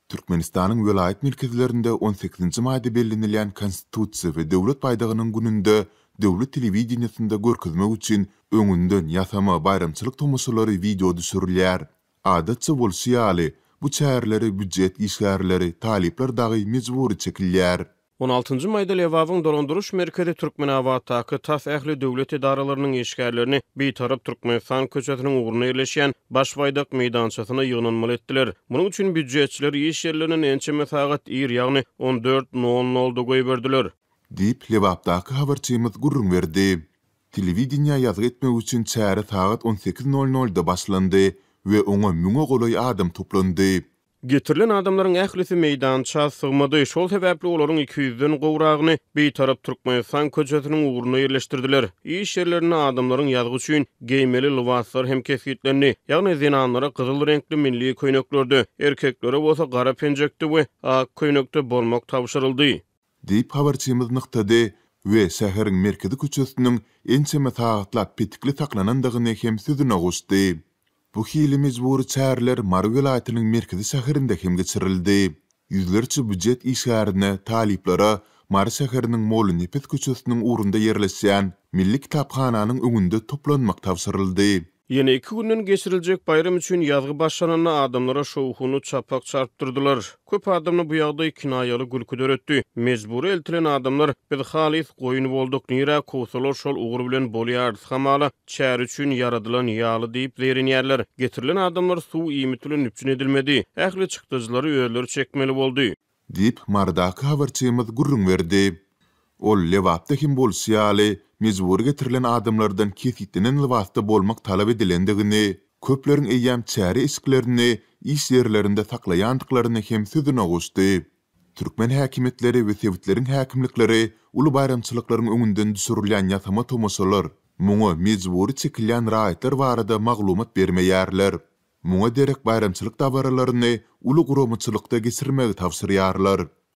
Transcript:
Türkmenistanyň welaýat merkezlerinde on sekizinji maýda bellenilýän Konstitusiýa we Döwlet baýdagynyň gününde döwlet telewideniýesinde görkezmek üçin öňünden ýasama baýramçylyk tomaşalary wideo düşürilýär. Adatça bolşy ýaly, bu çärelere býujet işgärleri, talyplar dagy mejbury çekilýär. On altynjy maýda Lebabyň dolandyryş merkezi Türkmenabatdaky tas ähli döwlet edaralarynyň işgärlerini Bitarap Türkmenistan köçesiniň ugrunda ýerleşýän Baş baýdak meýdançasyna ýygnanmaly etdiler. Munuň üçin býujetçileri iş ýerlerinden ençeme sagat ir, ýagny on dört nol nolda goýberdiler. Diýip, Lebapdaky habarçymyz gürrüň berdi. Telewideniýä ýazgy etmek üçin çäre sagat on sekiz nol nolda başlandy we oňa müňe golaý adam toplandy. Getirilen adamlaryň ählisi meýdança sygmady, şol sebäpli olaryň 200-den gowragyny Bitarap Türkmenistan köçesiniň ugrunda ýerleşdirdiler. Iş ýerlerinde adamlaryň ýazgy üçin geýmeli lybaslar hem kesgitlendi, ýagny zenanlara gyzyl reňkli milli köýneklerde, erkeklere bolsa gara penjekde we ak köýnekde bolmak tabşyryldy. Diýip, habarçymyz nygtady we şäheriň merkezi köçesiniň ençeme sagatlap petikli saklanandygyny hem sözüne goşdy. Bu hili mejbury çäreler Mary welaýatynyň merkezi şäherinde hem geçirildi. Ýüzlerçe býujet işgärine, talyplara Mary şäheriniň Mollanepes köçesiniň ugrunda ýerleşýän Milli kitaphananyň öňünde toplanmak tabşyryldy. Ýene iki günden geçiriljek baýram üçin ýazgy başlananda adamlara şowhunly çapak çarpdyrdylar. Köp adamda bu ýagdaý kinaýaly gülki döretdi. Mejbury eltilen adamlar, Biz halys goýun bolduk, nirä kowsalar şol ugur bilen bolýarys, hamala çäre üçin ýaradylan ýaly diýip zeýrenýärler. Getirilen adamlar suw, iýmit bilen üpjün edilmedi. Ähli çykdajylary özleri çekmeli boldy. Diýip, Marydaky habarçymyz gürrüň berdi. Ol Lebapda hem bolşy ýaly, mejbury getirilen adamlardan kesgitlenen lybasda bolmak talap edilendigini, köpleriň eýýäm çäre eşiklerini iş ýerlerinde saklaýandyklaryny hem sözüne goşdy. Türkmen häkimiýetleri we sebitleriň häkimlikleri uly baýramçylyklaryň öňünden düşürilýän ýasama tomaşalar, muňa mejbury çekilýän raýatlar barada maglumat bermeýärler. Muňa derek baýramçylyk dabaralaryny uly guramaçylykda geçirmegi tabşyrýarlar.